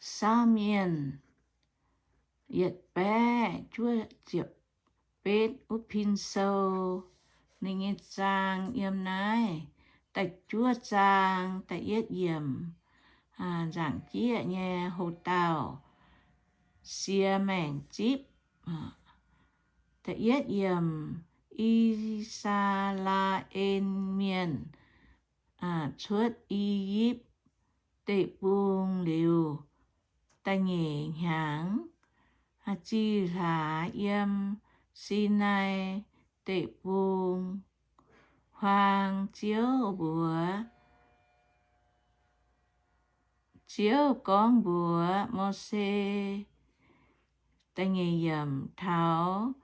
Saamv Mienh yietc baeqv juov ziepc betv wuov pin sou. Ninh nyei zaang yiem naaiv da'juov zaang da'yietv yiemc, nzaangc jieqv nyei hoc-dauh, siex maengc zipv. Da'yietv yiemc, I^saa^laa^en Mienh cuotv I^yipv Deic-Bung liuz da'nyeic hnyangx, zih hlaax yiem Sinaai Deic-Bung huaang, Ziouv mbuox, Ziouv gorngv mbuox Mose, da'nyeic yiemc, taux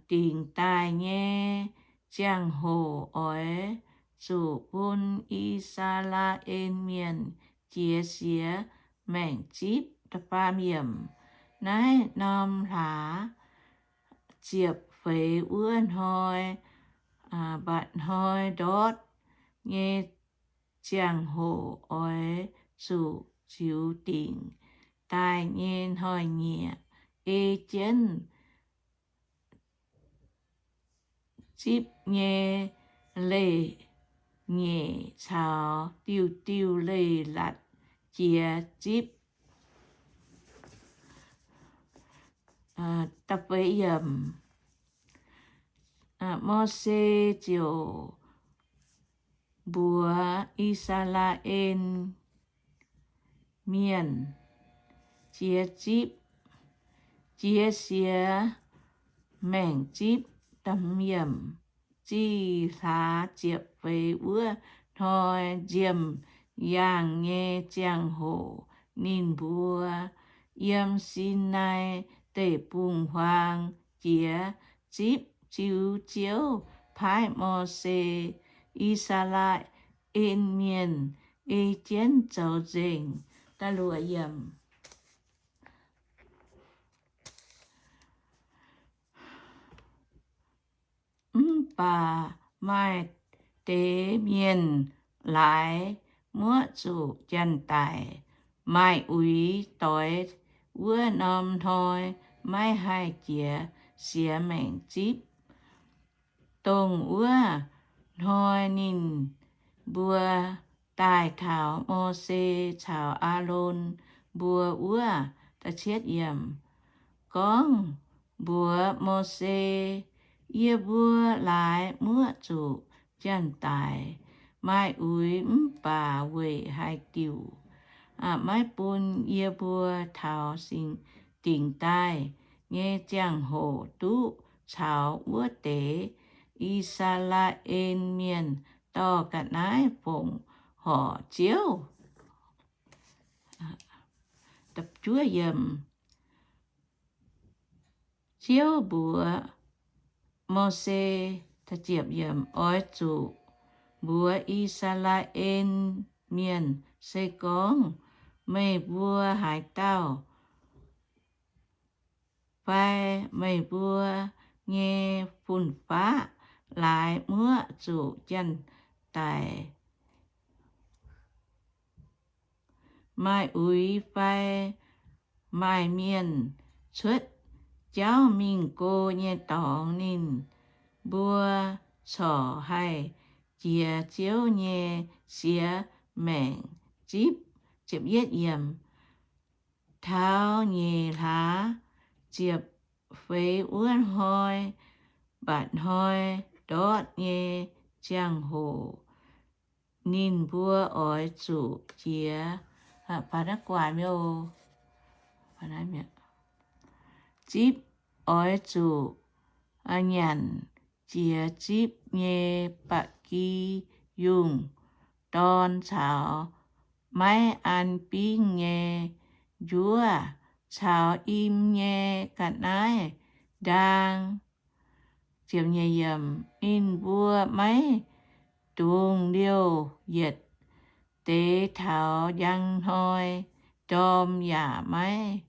dingc daaih nyei ziangh hoc oix zuqc bun I^saa^laa^en Mienh jiex siex maengc zipv. Da'faam yiemc, naaiv norm hlaax ziepc feix wuov hnoi, mba'hnoi ndortv nyei ziangh hoc oix zuqc ziux dingc daaih nyei hnoi-nyieqc, ei jienv zipv nyei leih nyeic caux diuh diuh leih latc jiex zipv. Mose ziouc mbuox I^saa^laa^en Mienh jiex zipv, jiex siex maengc zipv. Zih hlaax ziepc feix wuov hnoi nziemh yaangh nyei ziangh hoc, ninh mbuo yiem Sinaai Deic-Bung-Huaang jiex zipv, ziux Ziouv paaiv Mose, I^saa^laa^en Mienh ei jienv zoux nzengc. Mv baac maaih deix mienh laaix muoqv zuqc janx-daic. Maaih uix doix wuov norm hnoi maiv haih jiex siex maengc zipv. Dongh wuov hnoi ninh mbuo daaih taux Mose caux Aalon mbuo wuov, gorngv mbuox Mose, Yie mbuo laaix muoqv zuqc janx-daic. Maaih uix mv baac weic haaix diuc maiv bun yie mbuo taux dingc daaih nyei ziangh hoc duqv caux wuov deix I^saa^laa^en Mienh dorh ga'naaiv fongc horc Ziouv? Ziouv mbuox Mose, Oix zuqc mbuox I^saa^laa^en Mienh, Se gorngv meih mbuo haaix dauh fai meih mbuo nyei fun-faqv laaix muoqv zuqc janx-daic, maaih uix fai maaih mienh cuotv jauv mingh go nyei dorngx, ninh mbuo corc haih jiex Ziouv nyei siex maengc zipv. Taux nyeic hlaax ziepc feix wuov hnoi, mba'hnoi ndortv nyei ziangh hoc, ninh mbuo oix zuqc jiex zipv, oix zuqc nyanc jiex zipv nyei ba'gi yungh dorn caux maiv an bingv nyei njuov caux im nyei ga'naaiv ndaang. Ninh mbuo maiv dungx liouh yietc deix taux njang hnoi ndorm, yaac maiv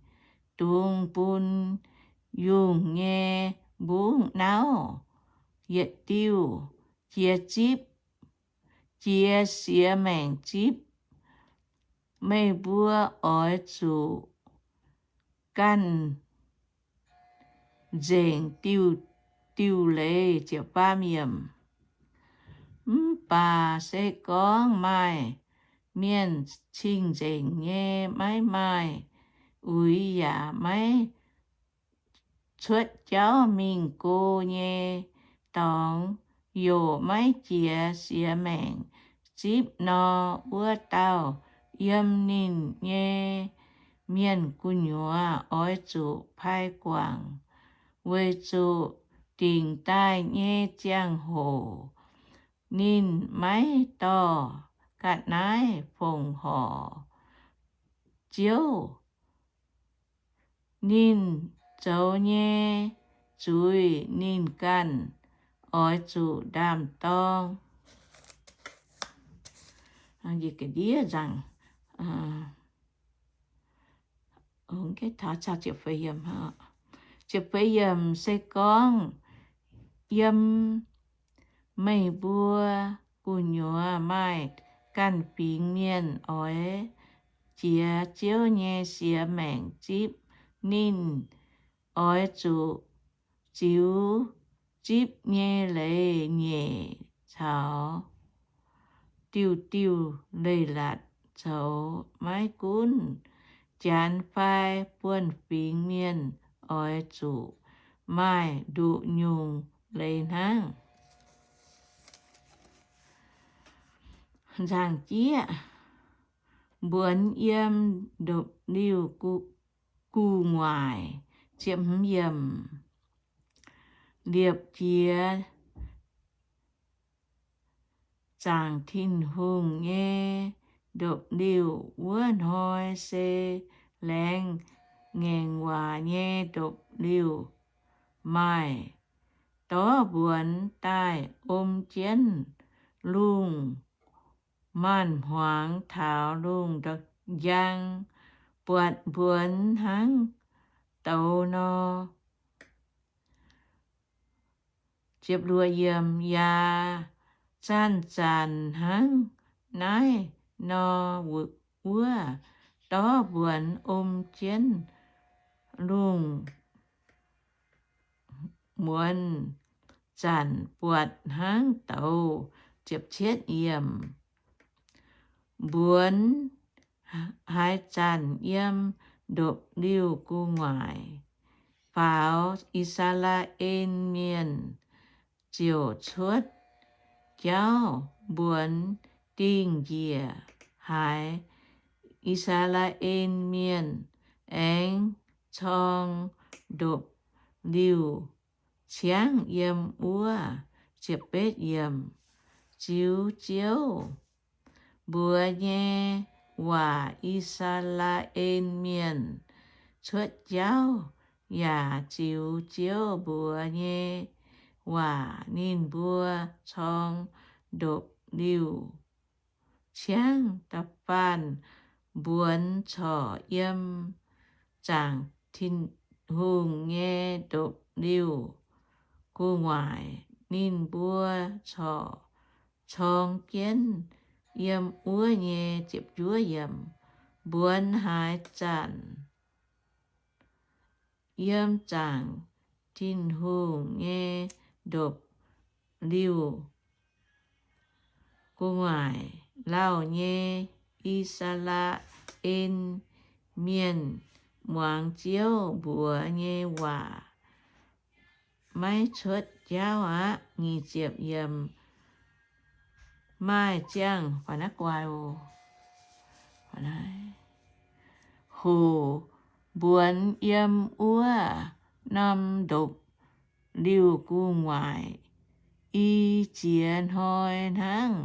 dungx bun yungh nyei mbungv nauv. Yietc diuh jiex zipv, jiex siex maengc zipv. Meih mbuo oix zuqc ganh nzengc diuh, diuh leiz. Mv baac se gorngv maaih mienh cing-nzengc nyei, maiv maaih uix yaac maiv cuotv jauv mingh go nyei dorngx, youc maiv jiex siex maengc zipv nor, wuov dauh yiem ninh nyei mienh gu'nyuoz oix zuqc pai guangc, weic zuqc dingc daaih nyei ziangh hoc ninh maiv dorh ga'naaiv fongc horc Ziouv. Ninh zoux nyei zuiz ninh ganh oix zuqc ndaam-dorng. Se gorngv yiem yiem meih mbuo gu'nyuoz maaih ganh fingx mienh oix jiex Ziouv nyei siex maengc zipv, ninh oix zuqc ziux zipv nyei leiz-nyeic caux diuh diuh leiz-latc zoux. Maiv gunv janx fai buonv-fingx mienh oix zuqc maaih nduqc nyungc leiz hnangv. Nzaangc jieqv, mbuonx yiem ndopv-liuh gu'nguaaic. Liepc jiez zaangc Tin-Hungh nyei ndopv-liuh wuov hnoi se laengz ngaengc waac nyei ndopv-liuh. Maaih dorv mbuonx daaih om jienv lungh maanz-hmuangx taux lungh njang, buatc mbuonx hnangv douz nor. Yaac zanc-zanc hnangv naaiv nor wuov, dorv mbuonx om jienv lungh muonz zanc buatc hnangv douz. Mbuonx haaix zanc yiem ndopv-liuh gu'nguaaic faaux, I^saa^laa^en Mienh ziouc cuotv jauv. Mbuonx dingh njiec haaix, I^saa^laa^en Mienh aengx corng ndopv-liuh ciangv yiem wuov. Ziux Ziouv mbuox nyei waac. I^saa^laa^en Mienh cuotv jauv yaac ziux Ziouv mbuox nyei waac. Ninh mbuo corng ndopv-liuh ciangv da'faanh mbuonx corc yiem zaangc Tin-Hungh nyei ndopv-liuh gu'nguaaic. Ninh mbuo corc corng jienv yiem wuov nyei. Mbuonx haaix zanc yiem zaangc Tin-Hungh nyei ndopv-liuh gu'nguaaic lauh nyei, I^saa^laa^en Mienh muangx Ziouv mbuox nyei waac, maiv cuotv jauv aqv. Maaih ziangh hoc mbuonx yiem wuov norm ndopv-liuh gu'nguaaic i ziex hnoi hnangv.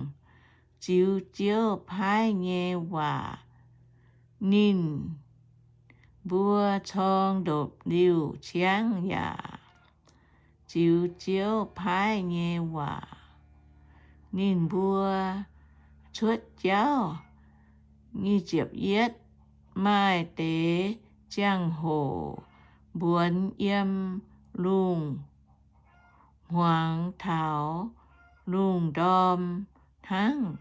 Ziux Ziouv paaiv nyei waac, ninh mbuo corng ndopv-liuh ciangv yaac ziux Ziouv paaiv nyei waac. Ninh mbuo cuotv jauv. Maaih deix ziangh hoc mbuonx yiem lungh hmuangx taux lungh ndorm hnangv.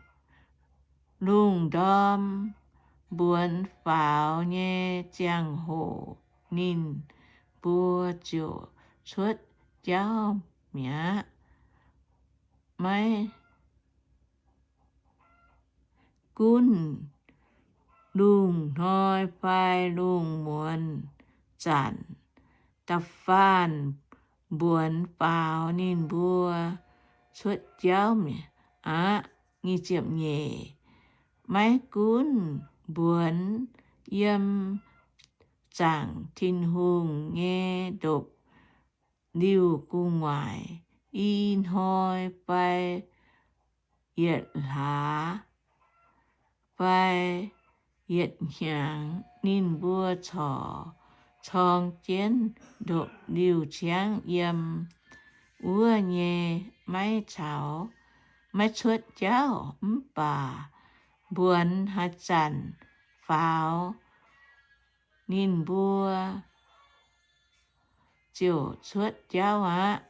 Lungh ndorm mbuonx faaux nyei ziangh hoc, ninh mbuo ziouc cuotv jauv mi'aqv. Maiv gunv lungh hnoi fai lungh muonz zanc, da'faanh mbuonx faaux ninh mbuo cuotv jauv mi'aqv. Nyic ziepc nyeic. Maiv gunv mbuonx yiem zaangc Tin-Hungh nyei ndopv-liuh gu'nguaaic i hnoi fai yietc hlaax fai yietc hnyangx, ninh mbuo corc corng jienv ndopv-liuh ciangv yiem wuov nyei maiv caux, maiv cuotv jauv. Mv baac mbuonx haaix zanc faaux, ninh mbuo ziouc cuotv jauv aqv.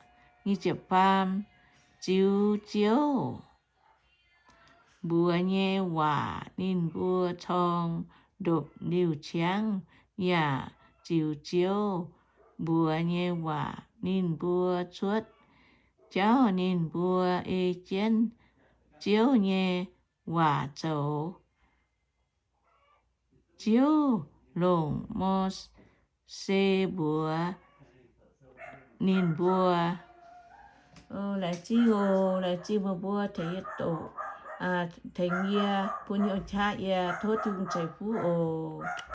Ziux Ziouv mbuox nyei waac ninh mbuo corng ndopv-liuh ciangv, yaac ziux Ziouv mbuox nyei waac ninh mbuo cuotv jauv. Ninh mbuo ei jienv Ziouv nyei waac zoux. Ziouv longc Mose mbuox ninh mbuo, laengz zingh oc, laengz zingh meih mbuo tengx yie doqc, tengx yie bun yie qaqv yie. Tov Tin-Hungh ceix fuqv oc.